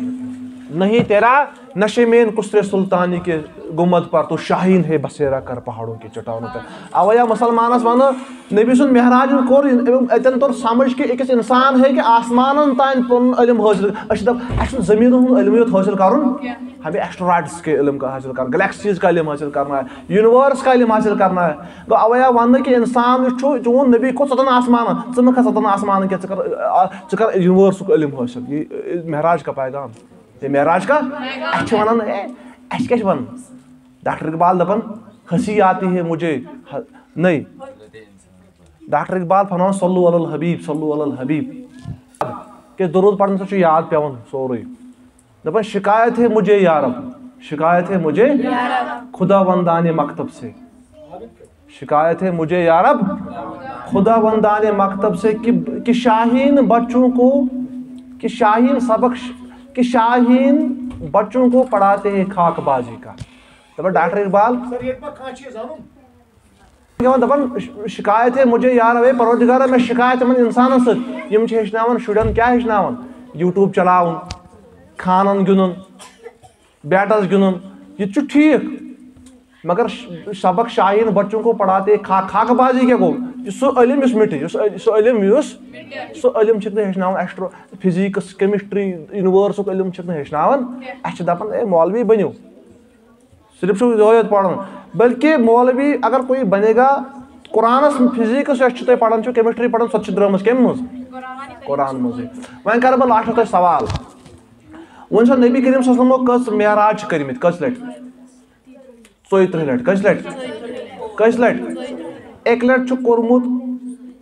نہیں تیرا نشمین قصر سلطانی کے گنبد پر، تو شاہین ہے بسیرا کر پہاڑوں کی چٹانوں پر۔ اوے آو مسلمانس ونہٕ، نبی سُنٛد معراج ییٚلہِ کوٚر، أمۍ، اتٮ۪ن توٚر سمجھ کہ أکِس انسان ہے کہ آسمانن تام پنُن علم حٲصِل۔ أسۍ چھِ دپ-، اسہِ چھُنہٕ زٔمیٖنس منٛز علمٕے یوت حٲصِل کرُن، ہمیں ایسٹرائڈس کے علم کا حاصل کرنا، گلیکسیز کا علم حاصل کرنا ہے، یونیورس کا علم حاصل کرنا ہے۔ گوٚو اوے آو وننہٕ کہ انسان یُس چھُ، چون نبی کھوٚت ستن آسمانن، ژٕ مہٕ کھژ ستن آسمانن کینٛہہ، ژٕ کر، آ، ژٕ کر یونیورسُک علم حٲصِل۔ یہ، یہ معراج کا پیغام، یہ معراج کا، اسہِ چھِ ونان، اے، اسہِ کیٛاہ چھِ ونان؟ ڈاکٹر اقبال دپان، ہنسی آتی ہے مجھے، ہ-، نہیں۔ ڈاکٹر اقبال فرماوان، صلو علی الحبیب، صلو علی الحبیب۔ کہ درود پرنہٕ سۭتۍ چھُ یاد پٮ۪وان سورُے۔ دپان، شکایت ہے مجھے یارب، شکایت ہے مجھے خدا وندان مکتب سے۔ شکایت ہے مجھے یارب خدا وندان مکتب سے کہ، کہ شاہین بچوں کو، کہ شاہین سبق ش-، کہ شاہین بچوں کو پڑھاتے ہیں خاک بازی کا۔ دپان، ڈاکٹر اقبال، یِوان دپان، ش-، شکایت ہے مجھے یارب، اے پروردگارا، مےٚ شکایت یِمن انسانن سۭتۍ، یِم چھِ ہیٚچھناوان شُرٮ۪ن کیٛاہ ہیٚچھناوان؟ YouTube چلاوُن، خانن گِنٛدُن، بیٹس گِنٛدُن، یہِ تہِ چھُ ٹھیٖک، مگر ش-، سبق شاہین بچوں کو پڑھاتے خا-، خاکہ بازی کیٛاہ گوٚو؟ یُس سُہ علم یُس مِٹہِ، یُس عل-، سُہ علم یُس، سُہ علم چھِکھ نہٕ ہیٚچھناوان ایسٹرو-، فزیکس، کیمسٹری، یونیورسُک علم چھِکھ نہٕ ہیٚچھناوان۔ اَسہِ چھِ دپان، اے مولوی بٔنِو، صرف چھُ یِہوٚے یوت پَرُن، بلکہِ مولوی اگر کوئی بنے گا، قرآنَس، فزیکس یۄس چھِ تُہۍ پَران چھِو، کیمسٹری پَران، سۄ تہِ چھِ درٛٲمٕژ کَمہِ منٛز؟ قرآن منٛزٕے۔ وۄنۍ کَرٕ بہٕ لاسٹَس تۄہہِ سوال۔ وۄنۍ چھُ نبی کریم صلی اللہ علیہ وسلمو کٔژ معراج چھِ کٔرمٕتۍ؟ کٔژِ لَٹہِ؟ ژۄیہِ تٕرٛہہِ لَٹہِ۔ کٔژِ لَٹہِ؟ کٔژِ لَٹہِ؟ اَکہِ لَٹہِ چھُ کوٚرمُت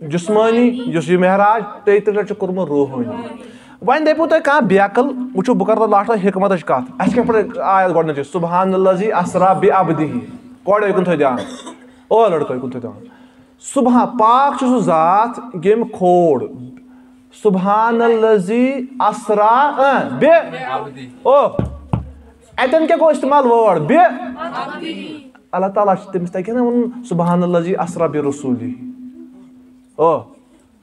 جسمٲنی، یُس یہِ معراج، تیٚیہِ تٕرٛہہِ لَٹہِ چھُ کوٚرمُت روحٲنی۔ وۄنۍ دٔپِو تُہۍ کانٛہہ بیقل، وٕچھِو بہٕ کَرٕ تۄہہِ لاسٹَس حکمتٕچ کَتھ۔ اَسہِ کیٛاہ پٲٹھۍ آیت گۄڈٕنِچ؟ سبحان الذی اسرا بعبدہ۔ گۄڈٕ یِکُن تھٲیِو دھیان۔ اورٕ لٔڑکہٕ یِکُن تھٲیِو دھیان۔ سبحان، پاک چھُ سُہ ذات ییٚمۍ کھوڑ۔ سبحان الذی اسرا، اۭں، بے، او، اَتٮ۪ن کیٛاہ گوٚو استعمال word؟ بے۔ اللہ تعالیٰ چھُ، تٔمِس تَگہِ نا وَنُن سبحان الذی اسرا برسولہ۔ او،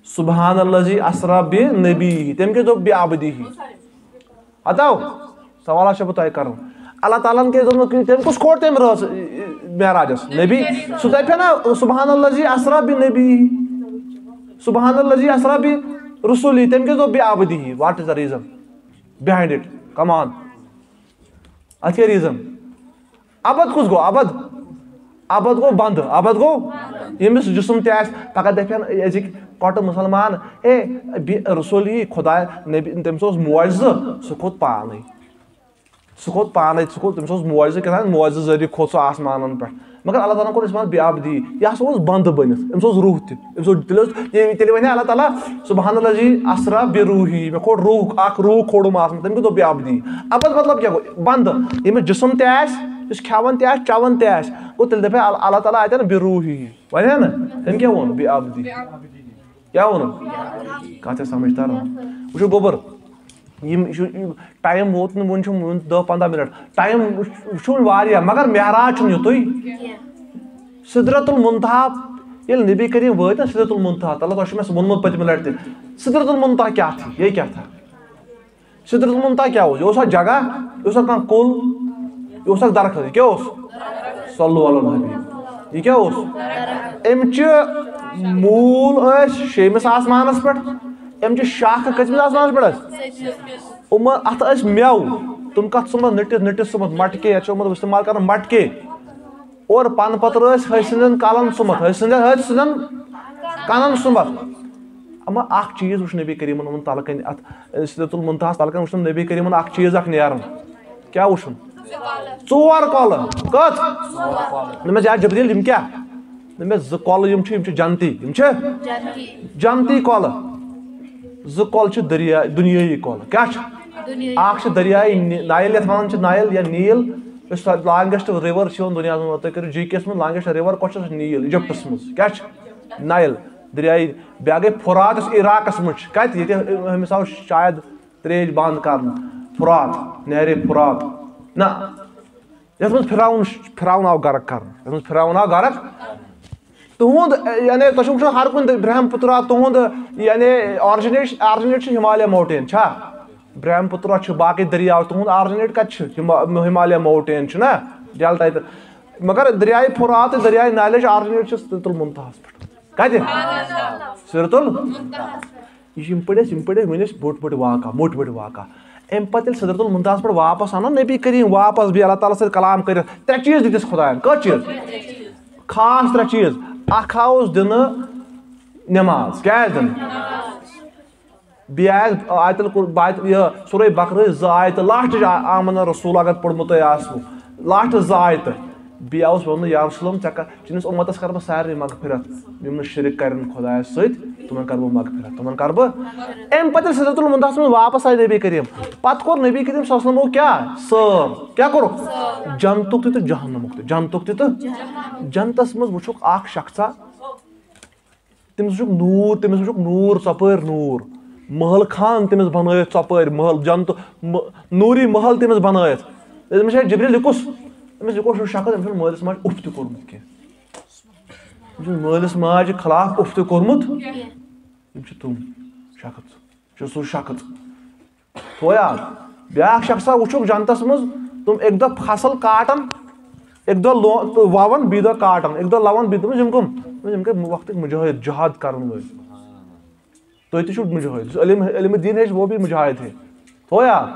سبحان الذی اسرا بنبیہ، تٔمۍ کیٛاہ دوٚپ؟ بعبدہ۔ ہتو، سوال چھُ بہٕ تۄہہِ کرُن۔ اللہ تعالیٰ ہن کیٛازِ دوٚپ نہٕ، تٔمۍ کُس کھوڑ تٔمۍ رٲژ؟ معراجس نبی، سُہ دپہِ نا سبحان الذی اسرا بنبی، سبحان الذی اسرا برسولی، تٔمۍ کیٛازِ دوٚپ بعبدی؟ What is the reason behind it? Come on. اتھ کیٛاہ reason؟ عبد کُس گوٚو؟ عبد، عبد گوٚو بنٛدٕ، عبد گوٚو ییٚمِس جسم تہِ آسہِ، پگاہ دپہِ ہن أزِکۍ کۄٹہٕ مسلمان، ہے، بے-، رسول ہی خداے نبی، تٔمِس اوس معجزٕ، سُہ کھوٚت پانے۔ سُہ کھوٚت پانے، سُہ کھوٚت، تٔمِس اوس معجزٕ کیٛاہ تام، معجزٕ ذٔریعہٕ کھوٚت سُہ آسمانن پٮ۪ٹھ۔ مگر اللہ تعالیٰ ہن کوٚر اِسماعیل بے عبدی، یہِ ہسا اوس بنٛدٕ بٔنِتھ، أمِس اوس روح تہِ، أمِس اوس، تیٚلہِ اوس، تیٚلہِ، تیٚلہِ وَنہِ اللہ تعالیٰ، سبحان الذی اسرا بروحی، مےٚ کھوٚر روح، اکھ روح کھوٚرُم آسمان، تٔمۍ کیٛاہ دوٚپ بے عبدی؟ عبد مطلب کیٛاہ گوٚو؟ بنٛدٕ، ییٚمِس جسم تہِ آسہِ، یُس کھٮ۪وان تہِ آسہِ، چٮ۪وان تہِ آسہِ، گوٚو تیٚلہِ دپہِ اللہ، اللہ تعالیٰ اتٮ۪ن بروحی، وَنہِ ہا نہ؟ تٔمۍ کیٛاہ ووٚن؟ بے عبدی۔ کیٛاہ ووٚنُم؟ کتھ چھےٚ سمجھ تران؟ وٕچھِو گوٚبُر، یِم، یہِ چھُ، یہِ ٹایم ووت نہٕ، وُنہِ چھُ وُنہِ دَہ پنٛداہ منٹ۔ ٹایم وٕچھ-، وٕچھُو وۄنۍ واریاہ، مگر معراج چھُنہٕ یُتُے۔ سدرت المنتہا، ییٚلہِ نبی کریم وٲتۍ نا سدرت المنتہا، تَلہٕ تۄہہِ چھُ مےٚ سُہ ووٚنمُت پٔتمہِ لٹہِ تہِ۔ سدرت المنتہا کیٛاہ تھی؟ یے کیٛاہ تھا؟ سدرت المنتہا کیٛاہ اوس؟ یہِ اوسا جگہ؟ یہِ اوسا کانٛہہ کُل؟ یہِ اوسا درخت؟ یہِ کیٛاہ اوس؟ صلو علی النبی۔ یہِ کیٛاہ اوس؟ اَمہِ چہِ موٗل ٲسۍ شیٚیمِس آسمانس پٮ۪ٹھ۔ اَمہِ چہِ شاخہٕ کٔژمِس آسمانس پٮ۪ٹھ ٲسۍ؟ یِمن، اتھ ٲسۍ مٮ۪وٕ۔ تِم کتھ سُمبتھ؟ نٔٹِس، نٔٹِس سُمبتھ، مٹکے، یتھ چھِ یِمن استعمال کران مٹکے۔ اور پنہٕ پتر ٲسۍ ۂسۍ سٕنٛدٮ۪ن کلن سُمبتھ، ۂسۍ سٕنٛدٮ۪ن، ۂسۍ سٕنٛدٮ۪ن کنن سُمبتھ۔ اما اکھ چیٖز وٕچھ نبی کریمن یِمن تلہٕ کنہِ، اتھ سدرت المنتہاہس تلہٕ کنہِ وٕچھ نبی کریمن اکھ چیٖز اکھ نیران۔ کیٛاہ وٕچھُن؟ ژور کۄلہٕ۔ کٔژ؟ دوٚپمَس، یا جبریٖل، یِم کیٛاہ؟ دوٚپمَس، زٕ کۄلہٕ یِم چھِ، یِم چھِ جنتی، یِم چھِ جنتی کۄلہٕ۔ زٕ کۄلہٕ چھِ دریا، دُنیٲیی کۄلہٕ۔ کیٛاہ چھِ؟ اکھ چھِ دریاے نِ-، نایل، یَتھ وَنان چھِ نایل یا نیٖل، یُس longest river چھِ یِوان دُنیاہَس منٛز۔ تُہۍ کٔرِو جی کے یَس منٛز، longest river کۄس چھِ؟ سۄ چھِ نیٖل، ایجپٹَس منٛز۔ کیٛاہ چھِ؟ نایل۔ دریاے، بیٛاکھ گٔے فرات، یُس عراقَس منٛز چھِ۔ کَتہِ؟ ییٚتہِ أمِس آو شاید ترٛیش بنٛد کرنہٕ۔ فرات، نہرِ فرات۔ نہ، یَتھ منٛز فرعون، فرعون آو غرق کرنہٕ۔ یَتھ منٛز فرعون آو غرق۔ تُہُنٛد، یعنی، تۄہہِ چھُو وٕچھُن ہر کُنہِ برہم پُترا، تُہُنٛد، یعنی، originate، originate چھُ ہمالیہ mountain، چھا؟ برہم پُترا چھُ، باقٕے دٔریاو، تُہُنٛد originate کَتہِ چھُ؟ ہما-، ہمالیہ mountain چھُ نہ؟ ڈیلٹا تہٕ، مگر دریاے فرات تہٕ دریاے نالے چھِ originate چھِ سدرت المنتہاہَس پٮ۪ٹھ۔ کَتہِ؟ سدرت ال-، یہِ چھِ یِم پٔرۍ اَسہِ، یِم پٔرۍ اَسہِ، وۄنۍ ٲسۍ بٔڑۍ بٔڑۍ واقعہ، موٚٹۍ موٚٹۍ واقعہ۔ اَمہِ پَتہٕ ییٚلہِ سدرت المنتہاہَس پٮ۪ٹھ واپَس اَنو، نبی کریم واپَس بیٚیہِ اللہ تعالیٰ سۭتۍ کلام کٔرِتھ، ترٛےٚ چیٖز دِتِس خۄدایَن۔ کٔژ چیٖز؟ خاص ترٛےٚ چیٖز۔ اَکھ آوُس دِنہٕ نٮ۪ماز۔ کیٛاہ آسہِ دِنہٕ؟ بیٚیہِ آسہِ آیت الکر-، آیت، یہِ سورہ بقرہ زٕ آیتہٕ، لاسٹٕچ آ-، آمن رسول اگر پوٚرمُت تۄہہِ آسوٕ، لاسٹس زٕ آیتہٕ۔ بیٚیہِ آوُس وَننہٕ، یا رسول، ژےٚ کَر-، چٲنِس اُمتَس کَرٕ بہٕ سارنٕے مغفرت، یِم نہٕ شرک کَرن خۄدایَس سۭتۍ، تِمَن کَرٕ بہٕ مغفرت، تِمَن کَرٕ بہٕ۔ اَمہِ پَتہٕ ییٚلہِ سدرت المنتہاہَس منٛز واپَس آے نبی کریم، پَتہٕ کوٚر نبی کریم صلی اللہ علیہ وسلمو کیٛاہ؟ سٲر۔ کیٛاہ کوٚرُکھ؟ جنتُک تہِ تہٕ جہنمُک تہِ۔ جنتُک تہِ تہٕ جنتَس منٛز وٕچھُکھ اَکھ شخصا، تٔمِس وٕچھُکھ نوٗر، تٔمِس وٕچھُکھ نوٗر، ژۄپٲرۍ نوٗر۔ محل خان تٔمِس بنٲیِتھ، ژۄپٲرۍ محل، جنتہٕ م-، نوٗری محل تٔمِس بنٲیِتھ۔ تٔمِس ہے جبریل، یہِ کُس؟ أمِس یہِ کُس ہیوٗ شخص؟ أمۍ سُنٛد مٲلِس ماجہِ اُف تہِ کوٚرمُت کینٛہہ۔ أمۍ سٕنٛز مٲلِس ماجہِ خلاف اُف تہِ کوٚرمُت۔ یِم چھِ تِم شخص، چھُ سُہ شخص۔ تھویا۔ بیٛاکھ شخصا وٕچھُکھ جنتس منٛز، تِم اکہِ دۄہ فصل کاٹن، اکہِ دۄہ لو-، ووان، بیٚیہِ دۄہ کاٹن، اکہِ دۄہ لوان، بیٚیہِ دۄہ، یِم کٕم؟ یِم گٔے وقتٕکۍ مُجٲہِد، جہاد کرن وٲلۍ۔ تُہۍ تہِ چھِو مُجٲہِد۔ یُس علم، علم دین ہیٚچھ، وہ بھی مجاہد ہے۔ تھویا۔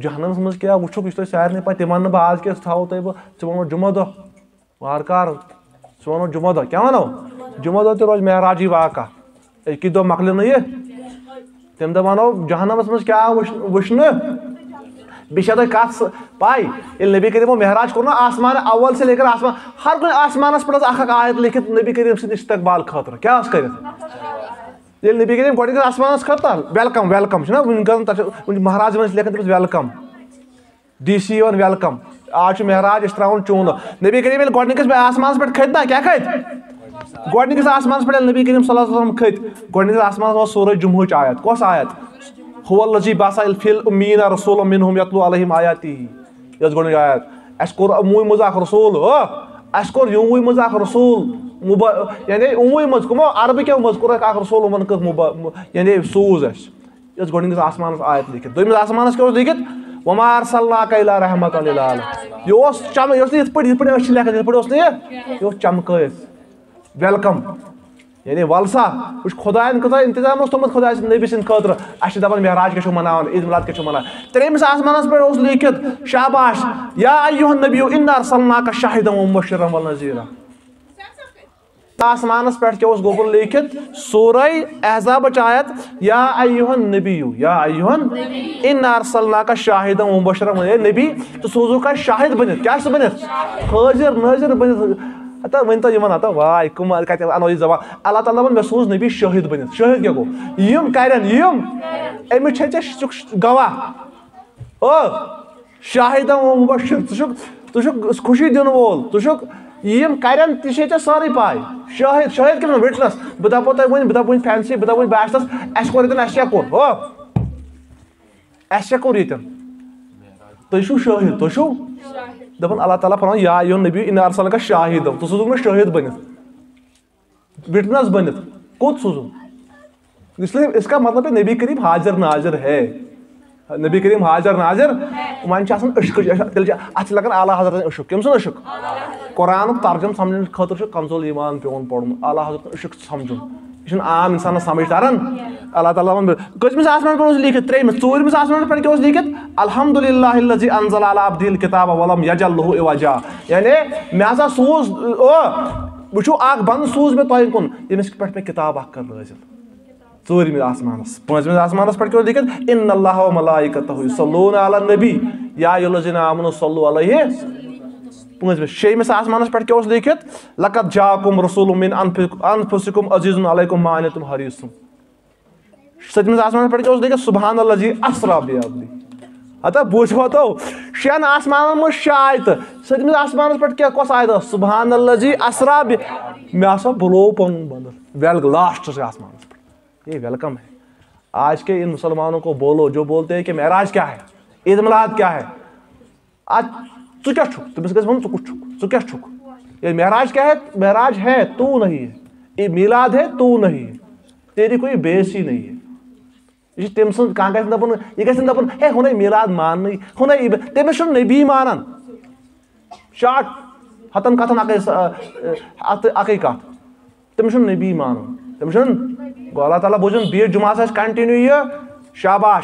جہنمس منٛز کیٛاہ وٕچھُکھ، یُس تۄہہِ سارنٕے پتہ، تِمن نہٕ باز کینٛہہ، سُہ تھاوو تۄہہِ بہٕ، ژٕ وَنو جمعہ دۄہ۔ وارٕ کارٕ، سُہ وَنو جمعہ دۄہ۔ کیٛاہ وَنو؟ جمعہ دۄہ تہِ روزِ معراجی واقعہ۔ أکی دۄہ مۄکلہِ نہٕ یہِ۔ تَمہِ دۄہ وَنو جہنمَس منٛز کیٛاہ وٕچھ-، وٕچھنہٕ۔ بیٚیہِ چھےٚ تۄہہِ کَتھ سُہ پَے، ییٚلہِ نبی کریٖمو معراج کوٚر نا آسمان اول سے لے کر آسمان، ہر کُنہِ آسمانَس پٮ۪ٹھ ٲس اَکھ اَکھ آیت لیکھِتھ نبی کریٖم سٕنٛدِ استقبال خٲطرٕ۔ کیٛاہ ٲس کٔرِتھ؟ ییٚلہِ نبی کریم گۄڈٕنِکِس آسمانَس کھٔت نا، welcome، welcome چھُنہ وٕنہِ گژھان، تَتھ چھُ وٕنہِ مہراز یِوان، أسۍ لیکھان تٔمِس welcome۔ ڈی سی یِوان welcome۔ آز چھُ معراج، أسۍ ترٛاوان چوٗنہٕ۔ نبی کریم ییٚلہِ گۄڈٕنِکِس آسمانَس پٮ۪ٹھ کھٔتۍ نا، کیٛاہ کھٔتۍ؟ گۄڈٕنِکِس آسمانَس پٮ۪ٹھ ییٚلہِ نبی کریم صلی اللہ علیہ وسلم کھٔتۍ، گۄڈٕنِکِس آسمانَس منٛز سورہ جمعہٕچ آیت۔ کۄس آیت؟ هو الذی بعث فی الامیٖن رسولا منہم یتلو علیہم آیاتہ۔ یۄس گۄڈٕنِچ آیت۔ اَسہِ کوٚر یِموٕے منٛز اکھ رسول، ہو؟ اَسہِ کوٚر یِموٕے منٛز اکھ رسول، مُبا-، یعنی یِموٕے منٛز، کٕمو؟ عربہٕ کیو منٛز کوٚرُکھ اکھ رسول، یِمن کٔر مُبا-، مُ-، یعنی سوٗز اَسہِ۔ یۄس گۄڈٕنِکِس آسمانس آیت لیکھِتھ، دوٚیمِس آسمانس کیٛاہ اوس لیکھِتھ؟ وما ارسلناک الا رحمۃ للعالمین۔ یہِ اوس چم-، یہِ اوس نہٕ یِتھ پٲٹھۍ، یِتھ پٲٹھۍ أسۍ چھِ لیکھان، یِتھ پٲٹھۍ اوس نہٕ یہِ، یہِ اوس چمکٲیِتھ۔ ویلکم۔ یعنی وَل سا، وٕچھ خۄدایَن کۭژاہ انتظام اوس تھوٚمُت خۄداے سٕنٛدِ نبی سٕنٛدِ خٲطرٕ۔ اَسہِ چھِ دَپان معراج کیٛاہ چھُو مَناوان، عیٖد میٖلاد کیٛاہ چھُو مَناوان۔ ترٛیٚیِمِس آسمانَس پٮ۪ٹھ اوس لیٖکھِتھ، شاباش، یا ایُّہَا النبی اِنَّا ارسلناک شاہِدًا و مُبَشِّرًا و نذیرًا۔ آسمانَس پٮ۪ٹھ کیٛاہ اوس گوٚمُت لیٖکھِتھ؟ سورہ احزابٕچ آیت، یا ایُّہَا النبی، یا ایُّہَا، اِنَّا ارسلناک شاہِدًا و مُبَشِّرًا و، اے نبی، ژٕ سوٗزُکھ اَسہِ شاہِد بٔنِتھ۔ کیٛاہ چھُ بٔنِتھ؟ حٲضِر نٲظِر بٔنِتھ۔ ہتا ؤنۍ تو یِمن، ہتا واے، کٕم، کتہِ انو یہِ زبان؟ اللہ تعالیٰ دپان، مےٚ سوٗز نبی شٲہِد بٔنِتھ۔ شٲہِد کیٛاہ گوٚو؟ یِم کرن، یِم، أمِس چھے ژےٚ ژٕ چھُکھ گواہ۔ او، شاہِدن و مُبشِر، ژٕ چھُکھ، ژٕ چھُکھ خوشی دِنہٕ وول، ژٕ چھُکھ یِم کرن تہِ چھے ژےٚ سٲرٕے پاے۔ شٲہِد، شٲہِد کیٛاہ وَنان؟ وِٹنس۔ بہٕ دپو تۄہہِ وۄنۍ، بہٕ دپہٕ وۄنۍ فینسی، بہٕ دپہٕ وۄنۍ بحثس، اسہِ کوٚر ییٚتٮ۪ن، اسہِ کیٛاہ کوٚر؟ ہو۔ اَسہِ کیٛاہ کوٚر ییٚتٮ۪ن؟ تُہۍ چھِو شٲہِد، تُہۍ چھِو دَپان، اللہ تعالیٰ فرماوان، یا ایُّہَا النبی اِنَّا ارسلناکَ شاہِدًا، ژٕ سوٗزُکھ مےٚ شٲہِد بٔنِتھ، وِٹنَس بٔنِتھ۔ کوٚت سوٗزُن؟ اس لیے اس کا مطلب ہے نبی کریم حاضر ناظر ہے۔ نبی کریم حاضر ناظر، وۄنۍ چھِ آسان عشقٕچ، تیٚلہِ چھِ اَتھ چھِ لَگان اعلیٰ حضرتَن عشق۔ کٔمۍ سُنٛد عشق؟ قرآنُک ترجمہٕ سَمجھنہٕ خٲطرٕ چھُ کنزُل ایمان پٮ۪وان پَرُن، اعلیٰ حضرتَن عشق سَمجھُن۔ یہِ چھُنہٕ عام اِنسانَس سَمجھ تَران۔ اللہ تعالیٰ وَنان، کٔژمِس آسمانَس پٮ۪ٹھ اوس لیٖکھِتھ؟ ترٛیٚیِمِس۔ ژوٗرمِس آسمانَس پٮ۪ٹھ کیٛاہ اوس لیٖکھِتھ؟ الحمد للہ الذی انزل علی عبدہ الکتاب ولم یجعل لہ عوجا۔ یعنی مےٚ ہسا سوٗز، او، وٕچھِو، اَکھ بنٛدٕ سوٗز مےٚ تۄہہِ کُن، ییٚمِس پٮ۪ٹھ مےٚ کِتاب اَکھ کٔر نٲزِل۔ ژوٗرمِس آسمانَس۔ پٲنٛژمِس آسمانَس پٮ۪ٹھ کیٛاہ اوس لیٖکھِتھ؟ ان اللہ و ملائکتہ یصلون علی النبی یا ایھا الذین آمنوا صلوا علیہ۔ پٲنٛژمِس۔ شیٚیِمِس آسمانَس پٮ۪ٹھ کیٛاہ اوس لیٖکھِتھ؟ لقد جاءکم رسول من انف-، انفسکم عزیز علیکم ما عنتم حریص۔ سٔتمِس آسمانَس پٮ۪ٹھ کیٛاہ اوس لیٖکھِتھ؟ سبحان الذی اسری بعبدہ۔ ہتا بوٗزِو ہتو، شٮ۪ن آسمانَن منٛز شےٚ آیتہٕ۔ سٔتمِس آسمانَس پٮ۪ٹھ کیٛاہ، کۄس آیت ٲس؟ سبحان الذی اسری بِ-، مےٚ ہسا بُلوو پَنُن بنٛدٕ۔ ویل لاسٹَس آسمانَس پٮ۪ٹھ۔ یہ ویلکم ہے۔ آج کے ان مسلمانوں کو بولو، جو بولتے ہیں کہ معراج کیا ہے، عید میلاد کیا ہے۔ آج ژٕ کیٛاہ چھُکھ؟ تٔمِس گژھِ وَنُن، ژٕ کُس چھُکھ؟ ژٕ کیٛاہ چھُکھ؟ یہ معراج کیا ہے؟ معراج ہے، تو نہیں ہے۔ یہ میلاد ہے، تو نہیں ہے۔ تیری کوئی بیس ہی نہیں ہے۔ یہِ چھِ تٔمۍ سٕنٛز، کانٛہہ گژھِ نہٕ دَپُن، یہِ گژھِ نہٕ دَپُن، ہے، ہُنَے میٖلاد ماننٕے، ہُنَے یہِ، تٔمِس چھُنہٕ نبی مانان۔ شاٹ، ہَتَن کَتھَن اَکٕے س-، اَتھ اَکٕے کَتھ۔ تٔمِس چھُنہٕ نبی مانُن۔ تٔمِس چھُنہٕ، گوٚو اللہ تعالیٰ بوٗزِن، بیٚیہِ جُمعہ آسہِ اَسہِ continue یہِ، شاباش۔